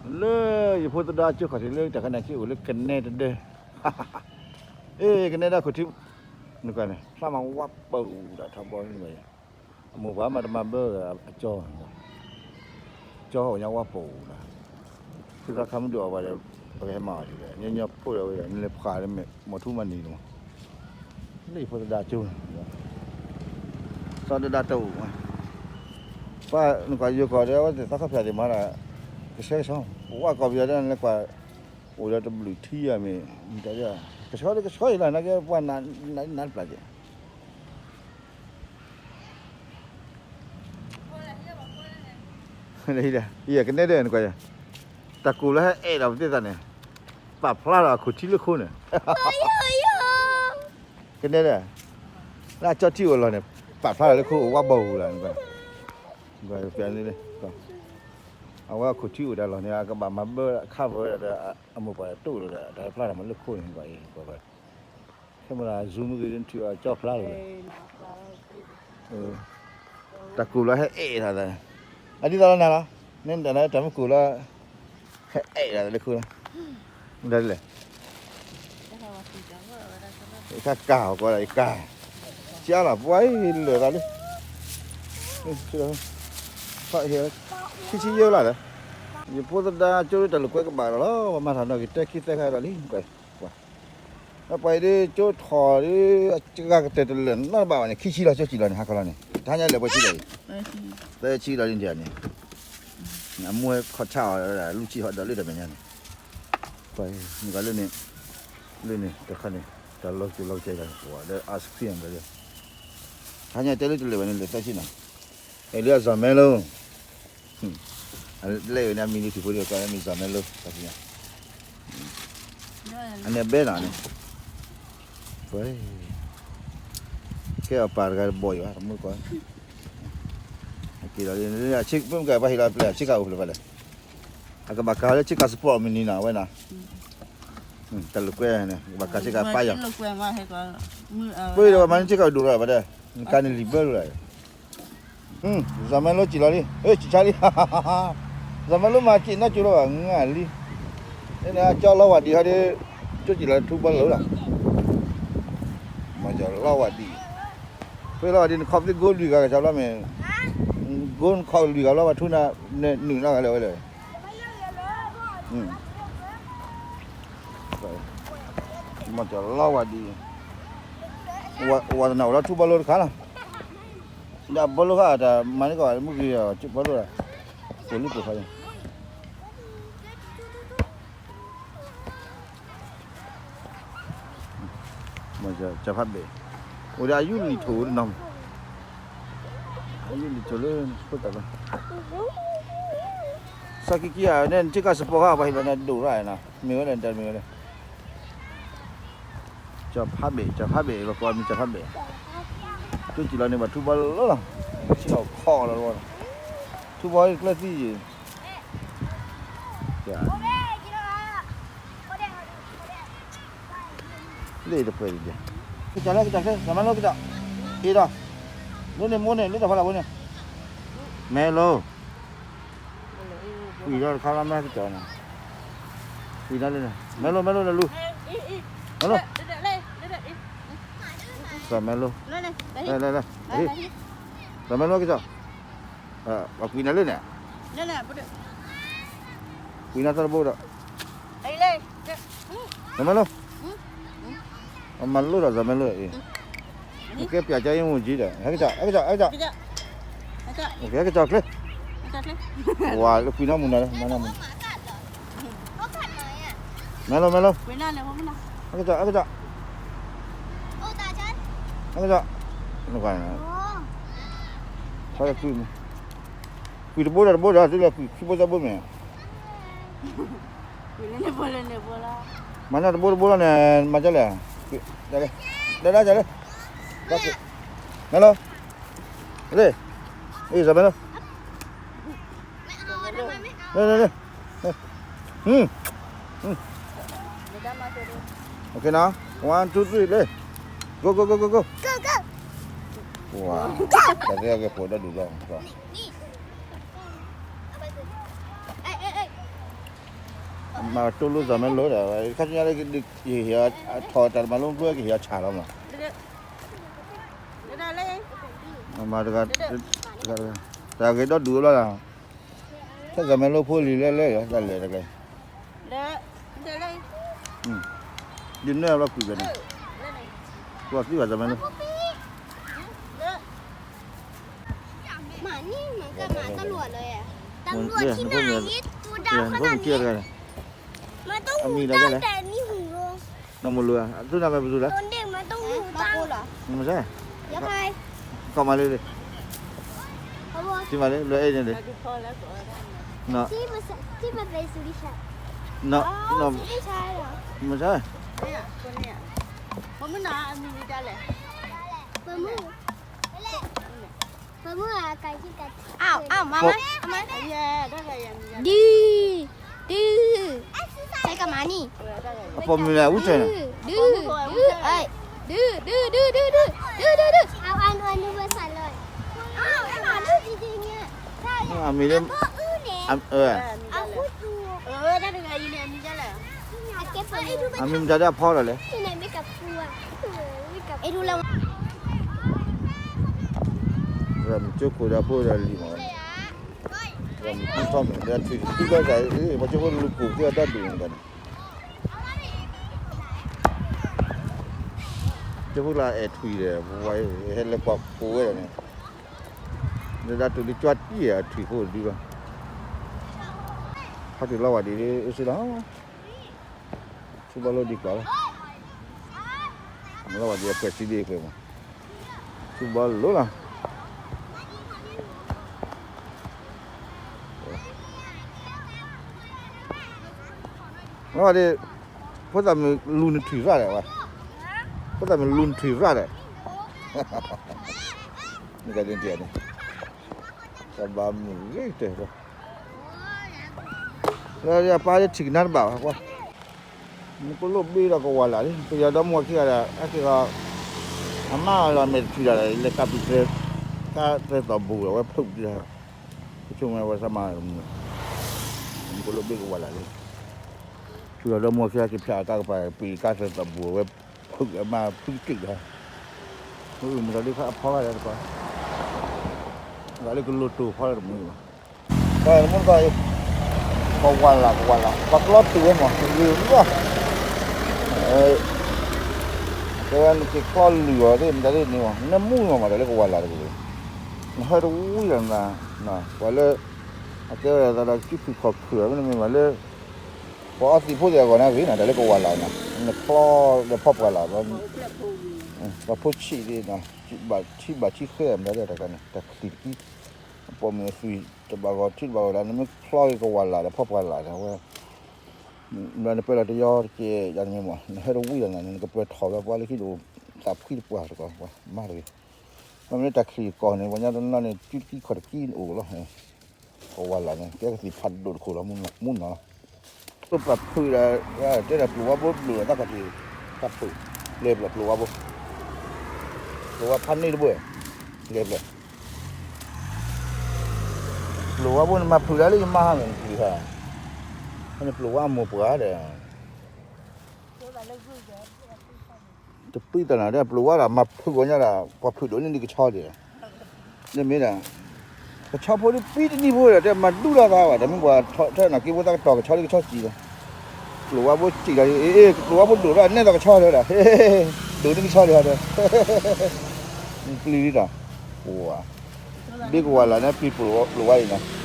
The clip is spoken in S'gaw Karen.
လၢယဖိသဒါကၠိခီၣ်ထံးလၢတၢ်ခါန့ၣ် က့အိၣ်လၢကနဲတဒၢ, အ့ ကနဲဒၣ်ခိၣ်ထံး, နကွၢ်န့ၣ် ဖျါမးဝါပူၤဒၣ်ထီဘီန့ၣ်ဘၣ်, အမိၢ်ပှၢ်မၤတမၤဘၢအကၠီ, ကၠီအိၣ်ညါဝါပူၤဒၣ်, သုသးခါမ့ၢ်ဒိၣ်အီၤဘၣ်ဒီး ပကဟဲမၤအီၤဒ်လဲၣ်, ညီညီဖိဒီးဝဲဒီး နလဲၤဖှါလၢမဲာ် မီၤထူမၤနံၤန့ၣ်မး, လၢယဖိသဒါကၠိန့ၣ် စီၤဒဒၣ်တအိၣ်, ပှၤနကွၢ်ယိၤကီၢ်ဒီး အဝဲသ့ၣ်သးခီဖျိသ့ၣ်မၤဒၣ် ကဆှဲကဆှီ, ပဝဲကီၢ်ပယီၤဒီး နလဲၤကွၢ် အိၣ်ဒီးတဘျုးထံအမ့ၢ်, ကဆှီဒီးကဆှီအံၤလီၤ နာ်က့ပှၤနးနးနးတပျၢ်က့ၤ ကနဲဒၣ်နကွၢ်, တၢ်ကိၢ်လၢဟဲအဲၣ်ဒီးပသ့ၣ်သးန့ၣ်, ပာ်ဖျါဒီးအခိၣ်ထံလၢခိန့ၣ်, ကနဲဒၣ်, လၢအကၠီထံအိၣ်လီၢ်န့ၣ်, ပာ်ဖျါဒီးလၢခိအိၣ်ဝါဘီၣ်ပူၤလီၤ, အဝဲအခိၣ်ထံအိၣ်တၢ်လီၢ်န့ၣ် အကဘၣ်မၤဘၢ cover ဒီး အမိၢ်ပှၢ်တိၣ်ဒီး တၢ်ဖျါဒီးမၤလၢခိန့ၣ်, ခဲမုၢ်လၢ Zoom မ့ၢ်ဂ့ၤ နထုးအကၠီဖျါလီၤ, တၢ်ကိၢ်လီၤဟဲအဲၣ်ထီၣ်သး, အဒ်သိးလီၤနၤလီၤ, နတၢ်မ့ၢ်ကိၢ်လီၤ, ဟဲအဲၣ်ထီၣ်သးလၢခိလီၤ, မတၤလဲၣ်, ခါကၢ်အီၤကီးဒၣ်ယကၢ်, ကၢ်လီၤပှၤအံၤလၢာ်သးလံ, ခံဆံယဲၢ်လီၤဒီး, ယဖိသဒါကၠိတၢ်လိာ်ကွဲကဘၣ်ဒီးလီၤ, ပှၤမၤထီၣ်နီၣ်ဂံၢ်တၢခံသၢခါဒီးလံ, ပှၤအံၤဒ်ကၠိထီၣ်ဒီး အကဂၤကတၢၢ်တလၢာ်နီတဘၣ်ဘၣ်န့ၣ် ခံဆံလီၤ ကၠိစံၣ်လီၤန့ၣ် ဟါခီလီၤန့ၣ် တဟါညါလဲၣ်ပှဲၤဆံလီၤအံၤ, သၢဆံလီၤန့ၣ်, အမိၢ်ဟဲခီၣ်ဆါအီၤ လူၢ်ဆံဟီၣ်ဒီးလၢတၢ်မဲာ်ညါန့ၣ်, နကွၢ်လၢန့ၣ်, လၢန့ၣ်တခါန့ၣ် တၢ်လီၤကၠိလီၤကၠဲဒီး ပှၤဒီး ice cream ဒီး တဟါညါတဲလၢတလၢာ်ဘၣ်န့ၣ် လၢာ်သၢဆံနီၤ, အဲၣ်လၢအစီၤမဲလိ အလဲၣ်ဝဲန့ၣ်အမံၤလံထံဖိဒ်ကီးမံၤစီၤမဲလိ, အန့ၣ်ဘဲနီၤန့ၣ်, ကဲအပၢ်တဂၤတဘီၣ်အံၤဘၣ် တမုၢ်ကီး, က့ၤလီၤလံ, ပမ့ၢ်ကပှၤဟ့ၣ်လီၤပျဲၢ် ဆ့ကၤအိၣ်ဖျဲၣ်ဘၣ်လဲၣ်, အကဘၣ်ကၤလၢဆ့ကၤ support မံၤနံၤနီၤ အဝဲနီၤ, တၢ်လိာ်ကွဲန့ၣ် ကဘၣ်ကၤဆ့ကၤပၢ်ယီၤ, ပှၤဒီးပှၤမၤန့ၢ်ဆ့ကၤဒိၣ်လီၤဘၣ်ဒီး နကၤန့ၣ်လံာ်ဘၢလီၤ စီၤမဲလိစံၣ်လီၤလံ, စံၣ်ဆါလံ, စီၤမဲလိမၤစံၣ်နီၢ်ကၠိလီၤဘၣ် ငါလံ, အကၠီလီၤဝဲဒံးဟီဒီး, ကၠိစံၣ်လီၤထူဘီလိၤလီၤ, မၤစၢၤလီၤဝဲဒံး, ဖဲလီၤဝဲဒံး နခီဖျိဂိၢ်လွံၢ်ဂၤကစၢ်လီၤမ့ၢ်, ဂိၢ်နခီလွံၢ်ဂၤလီၤ ပှၤထူနၤ, နုာ်နီၢ်ဂၤလၢဝဲလဲၣ် မၤစၢၤလီၤဝဲဒံး, ဝဲသနာ်အိၣ်လီၤထူဘီလိၤတခါလီၤ, ဒီးဘီလိၤဃါတၢ်မၤန့ၢ်ကီးမုၢ်ဂ့ၤ, ဘီလိၤ, ကိၢ်လံကိၢ်ခါ, စီၤဖးဘဲၣ်, အိၣ်ဒီးအယူလံၤထိၣ်တနီၤ, အယူလံၤထိၣ်လၢ, ဖိသၣ်လီၤ, စီၤကံကံဧၢ, နဆ့ကၤ support ဃါ ပှၤဟ့ၣ်လီၤနၤဒိၣ်ရၣ်နီၤ, မ့ၢ်ဝဲလဲၣ် တၢ်မ့ၢ်ဝဲလဲၣ် စီၤဖးဘဲၣ်, စီၤဖးဘဲၣ် ပကိးမံၤစီၤဖးဘဲၣ်, ကၠိစံၣ်လီၤန့ၣ် ဘၣ်ထူဘီလိၤလီၤ, ဆ့ၣ်နီၤခီလီၤ, ထူဘီကျၢၢ်သံယံၤ, လၢတပှဲၤဒ်လဲၣ်, ကစၢ်လၢကစၢ်ခဲ စီၤမဲလိကစၢ်, အ့ဒီး, လၢန့ၣ်မိၢ်န့ၣ် လၢတၢ်ဖီလာ်ဖိန့ၣ်, မဲလိ, ကွံာ်ဒီးတခါလီၤ မဲကစၢ်န့ၣ်, ကွံာ်ဒၣ်လၢန့ၣ် မဲလိ မဲလိ နလူၤ, မဲလိ, စီၤမဲလိ, လဲၤလဲၤလဲၤ, စီၤမဲလိကစၢ်, ပှၤကွံာ်နၤလၢန့ၣ်, ကွံာ်နၤတၢ်တဘိဒီး, စီၤမဲလိ, အမၤလိဒီးစီၤမဲလိအံၤ, ကဲပျးကါအံၤမူကံဒီး ဟဲကစၢ် ဟဲကစၢ် ဟဲကစၢ်, ဟဲကစၢ်ချ့, ဝၤလၢကွံာ်နီၢ်မူနၤလၢ မၤနီၢ်မူ, မဲလိ မဲလိ, ဟဲကစၢ် ဟဲကစၢ်, ဟဲကစၢ်, ကွံာ်တဘိဒီးတဘိဒီး သုလဲၤကွံာ်ခံဘိသၢဘိမ့ၢ် မၤန့ၢ်တဘိတဘိလီၤန့ၣ် မၤဒ်လဲၣ်, ဒ်လဲၣ်, ဒ်လဲၣ်, မဲလိ, လ့, အ့ စီၤမဲလိ, လ့ လ့ လ့, ဟ, OK နီၤ, one two three လ့, go go go go go, ဝါ, တၢ်သ့ၣ်ကဲဖိဒီဒူၣ်လီၤ, မၤတိၢ်လိာ်စီၤမဲလိဒီး ခါဆူညါလၢ ကဟ့ၣ်အီၤထီၣ်တၢ်တမၤလိမ့ၢ်ဖျိကဟ့ၣ်အီၤဆၣ်လီၤမး, မၤတဂၤ, တၢ်ဂ့ၤဒီဒူၣ်လီၤ, ထဲစီၤမဲလိဖိလံၤလဲၣ်လဲၣ် တၢ်လဲၤတကျဲ, ဒ်န့ၣ်ဘျီကွံာ်ဘဲန့ၣ်, ကွၢ်သံဘၣ်စီၤမဲလိ, မၤန့ၣ်မၤကမၤတၢ်လီၤလၢ, တၢ်လီၤထံနၤအံၤ တူဒါခီနၤန့ၣ်, မၤတၢ်ဟူတၢ်တဲနံၣ်ဟူၤလီၤ, နီၢ်မလိၤဧါ, အသုနၢ်မ့ၢ်ပသူလၢ, မၤတၢ်, ကီၢ်မၤလၢလံ, ထံမၤလၢလၢအဲၣ်န့ၣ်လံ, မၤဆါ, ပမုၢ်, ပမုၢ်အကၤယကၤ, ဒု, ဒု, ဆဲကမၤန့ၣ်, အပိာ်မုၣ်လဲၣ် ဝံၣ်တၢ်န့ၣ်, ဒု, ဒု, ဒု, ဒု, ဒု, ဒု, ဒု, ဒု, ဒု, ဒု, အမံၤလၢ, အမံၤမတၤဒၣ်အဖီလီၤလဲၣ်, မ့ၢ်ကၠိခိၣ်ဒီးဖိဒီးလံၤမး, မ့ၢ်ကၠိခိၣ်ဒီးလံၤမး, ပှၤကၠိဖိလူၤကိၣ်သ့ၣ် အတၢ်ဒိၣ်န့ၣ်တၢ်န့ၣ်, ကၠိဖိလၢအဲၣ်ထွံၣ်ဒီး ပဝဲဟဲလၢကွၢ်ကိးဝဲဒၣ်န့ၣ်, လၢဒၣ်တုၤလံကွၢ်တံၢ်အထွံၣ်ဖိဒုလီၤ, ဖးတုၤလီၤဝဲဒ်အ့ၣ်စ့လီၤ ဆူဘီလိဒံးကွၢ်လီၤ, မ့ၢ်လီၤဝဲဒ်အပှဲၤစံဒ်အပှဲၤမး, ဆူဘီလိလီၤ, လီၤဝဲဒ်, ဖိသၣ်မုၣ်လူၤနထွံၣ်ရၣ်ဒီးဝဲ, ဖိသၣ်မုၣ်လူၤနထွံၣ်ရၣ်ဒီး, မ့ၢ်ကဒ်န့ၣ်, တၢ်ဘၣ်မုာ်ဂ့ၤကတၢၢ်လီၤ, လၢအပၢ်လၢထံၣ်ကနါတဘၣ်ဘၣ်ကွၢ် နကလိၣ်ဘ့ဒီးကဝၢ်လၢ်လံ ပယီၤဒီမါဝၤခံဂၤဒီး အက့ၤဂီၤ, အမါလီၤမဲာ်တထံၣ်ဒီး လဲၤကးပံာ်, ကါသဲသိးဘူးဒီး အဝဲဖုးဒံး, ကဆိကမိၣ်ဝဲသးမါ, နကလိၣ်ဘ့ကဝၢ်လၢ်လံ, ပယီၤဒီမါဝၤခံဂၤက့ၤဖျါအကါကပၤ ပံာ်ကါသဲသိးဘူး အဝဲဖုးအမါဖုးတက့ၢ်ဒီး, မ့ၢ်တၢ်လၢခါအဖီဂၤဒီးတကီၢ်, ဂၤလၢကလိၣ်တိာ်ဖီလၢတမုာ်ဘၣ် တမုၢ်တကီၢ်အံၤ, ကဝၢ်လၢ် ကဝၢ်လၢ် ပှၤကျီတုၤဝဲမး ဂ့ၤလီၤ, တဲဝဲနက့ၤကျီလုၢ်အီၤသ့ၣ် မတၤသ့ၣ်န့ၣ်မး နမုၢ်မး မၤတၢ်လၢကဝၢ်လၢ်တက့ၢ်, နဟဲတဝံၤဒီးနၤ, ပှၤလၢ, အကဲဝဲဒၣ်သးဒီးကံဖုၣ်ခီၣ်ဖုၣ် မ့တမ့ၢ်ဘၣ်လၢ, ပှၤအီသံးဖိသ့ၣ်အဂီၢ်န့ၣ်ဂ့ၤနၤ တၢ်လၢကဝၢ်လၢ်နၤ, နကျီဒီးဖီပှၢ်လၢ်, ပှၤဖိဆံးသ့ၣ်, ဘၣ်ထံဘၣ်ဆံဃဲမတၤသ့ၣ်တၢ်န့ၣ် တၢ်ချံၣ်တကံ, အပိာ်မုၣ်အသွံၣ်တဘၣ်ဂီၤထံတဘၣ်ဂီၤလၢ နမ့ၢ်ကျီက့ၤကဝၢ်လၢ်ဒီးဖီပှၢ်လၢ်န့ၣ် အဝဲ နပၢလီၤတယီတကဲ ယၤတမ့ၢ်မး နဟဲတဝံၤဒီးနၤ နကပၢၤထီၣ်ဘျီ ပှၤလၢခံဒိၣ် သးဖှံတပှၢ်တကီၢ် ပှၤမၤတဂ့ၤ, မ့မ့ၢ်လၢတၢ်ချံၣ်ကီၢ်န့ၣ် ပှၤညါတနီၤန့ၣ် စုတကံခီၣ်တကံအိၣ်လီၤ, ကဝၢ်လၢ်န့ၣ် ကဲကသံၣ်ဖးဒိၣ်တခိၣ်လီၤ မူနီၤလီၤ, ပပာ်ဖုးဒီး တဲဒီးပျိၤဝါဘိဘျိးဒီးတၢ်ခီၣ်ထံး ပာ်ဖုး လဲၤပျိၤပျိၤဝါဘိ ပျိၤဝါဖးန့ၢ်တဘိ လဲၤပျိၤ ပျိၤဝါဘိန့ၣ် မၤဖုးဒၣ်လၢယမါဟါန့ၣ် နပျံၤဟါ, ဖဲန့ၣ်ပျိၤဝါအမိၢ်ပှၢ်ဒီး တပှံၤတၢ်နၤဒီး ပျိၤဝါဒီး မၤဖုးဂီၤညါဒီး ပှၤဖုးဒိၣ်န့ၢ်ဒံးကဆီဒံး, မ့မ့ၢ်ဒီး ကဆီဖိဒ်ပှံတနံၤဖိဒီး တဲမၤဒူၣ်လီၤသးဘၣ် တမ့ၢ်ပှၤထီၣ်ထဲနၤက့ၤဖိသၣ်ကတီၤ ကဆီလၢကဆီစံးလီၤ, ပျိၤဝါဘိစံးဒီး အ့ ပျိၤဝါဘိဒိၣ်ထီၣ် နဲၣ်သီးကဆီဒီး ဒိၣ်န့ၢ်ကဆီဒီး ပျံၤလံဒီး ဘ့ကဝၢ်လၢ်န့ၣ် ပျံၤပျိၤဝါအံၤနီၤ,